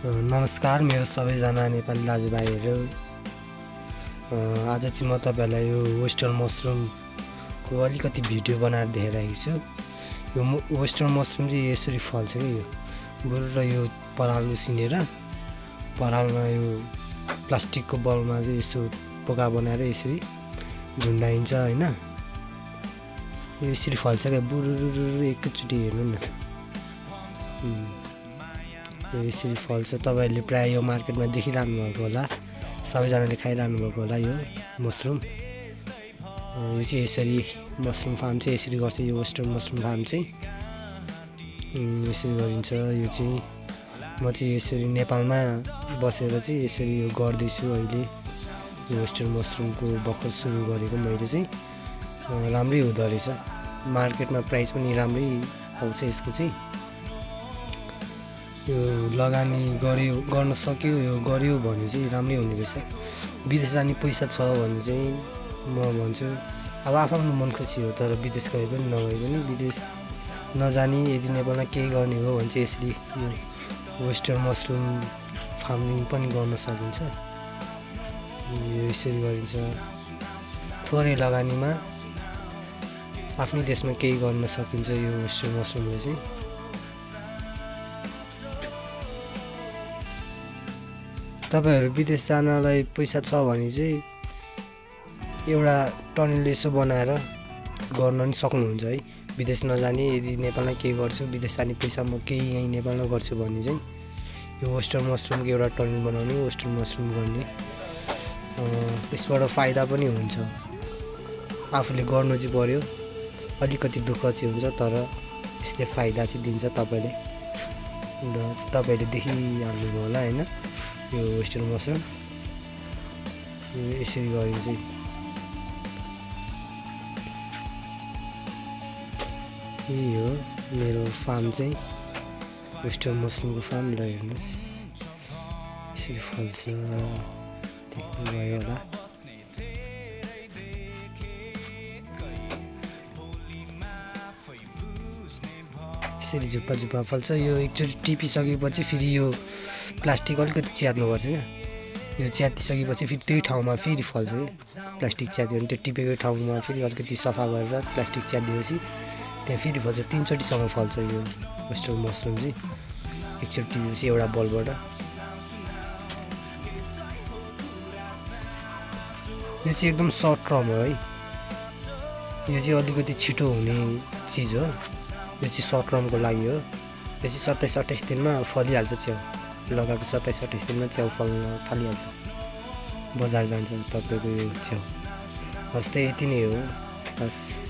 नमस्कार मेरो सबैजना नेपाली दाजुभाइहरू। आज चाहिँ म तपाईहरुलाई यो वेस्टर्न मशरुमको अलिकति भिडियो बनाएर देखाइरहेको छु। यो वेस्टर्न मशरुम चाहिँ यसरी फल्छ के यो बुरु र यो पराल उसिनेर परालमा यो प्लास्टिकको बलमा चाहिँ यसो पोका बनाएर यसरी झुन्डाइन्छ हैन। यो यसरी फल्छ के बुरु एकैचोटी हेर्नु न। यसरी फल्छ। तपाईहरुले प्राय यो मार्केटमा देखिरहनु भएको होला, सबैजनाले खाइरहनु भएको होला यो मशरुम। यो चाहिँ यसरी मशरुम फार्म चाहिँ यसरी गर्छ। यो वेस्टर्न मशरुम फार्म चाहिँ यसरी गरिन्छ। यो चाहिँ म चाहिँ यसरी नेपालमा बसेर चाहिँ यसरी यो गर्दै छु। अहिले यो वेस्टर्न मशरुमको भर्खर सुरु गरेको मैले चाहिँ राम्रै हुँदो रहेछ। मार्केटमा प्राइस पनि राम्रै आउँछ यसको चाहिँ। यो लगानी गर्न सक्यो, यो गर्यो भने चाहिँ राम्रै हुने रहेछ। विदेश जाने पैसा छ भने चाहिँ म भन्छु अब आफ्नो मन खुसी हो, तर विदेश गए पनि नगए पनि विदेश नजानी यदि नेपालमा केही गर्ने हो भने चाहिँ यसरी यो वेस्टर्न मशरुम फार्मिङ पनि गर्न सकिन्छ। यो यसरी गरिन्छ। थोरै लगानीमा आफ्नै देशमा केही गर्न सकिन्छ यो वेस्टर्न मशरुमले चाहिँ। तपाईहरु विदेश जानलाई पैसा छ भने चाहिँ एउटा टनल यसो बनाएर गर्न पनि सक्नुहुन्छ है। विदेश नजाने यदि नेपालमा केही गर्छु, विदेश जाने पैसा म केही यही नेपालमा गर्छु भने चाहिँ यो वेस्टर्न मशरुमको एउटा टनल बनाउने, वेस्टर्न मशरुम गर्ने। यसबाट फाइदा पनि हुन्छ। आफूले गर्नु चाहिँ पर्यो, अलिकति दुःख चाहिँ हुन्छ, तर यसले फाइदा चाहिँ दिन्छ। तपाईले देखिहाल्नुभयो होला हैन। यो वेस्टर्न मशरुम यसरी गरिन्छ। यही हो मेरो फार्म चाहिँ वेस्टर्न मशरुमको फार्म। ल हेर्नुस् यसरी फल्छ, देख्नुभयो होला। यसरी झुप्पा झुप्पा फल्छ। यो एकचोटि टिपिसकेपछि फेरि यो प्लास्टिक अलिकति च्यात्नुपर्छ क्या। यो च्यातिसकेपछि फेरि त्यही ठाउँमा फेरि फल्छ क्या। प्लास्टिक च्यात्यो भने त्यो टिपेको ठाउँमा फेरि अलिकति सफा गरेर प्लास्टिक च्यातिदिएपछि त्यहाँ फेरि फल्छ। 3 चोटिसम्म फल्छ यो वेस्टर्न मशरुम चाहिँ एकचोटि टिपेपछि एउटा बलबाट। यो चाहिँ एकदम सर्ट टर्म हो है। यो चाहिँ अलिकति छिटो हुने चिज हो। यो चाहिँ सर्ट टर्मको लागि हो। यो चाहिँ 27-28 दिनमा फलिहाल्छ। च्याउ लगाएको 27-28 दिनमा च्याउ फल्न थालिहाल्छ। बजार जान्छ तपाईको यो च्याउ। हस् त यति नै हो। हस्।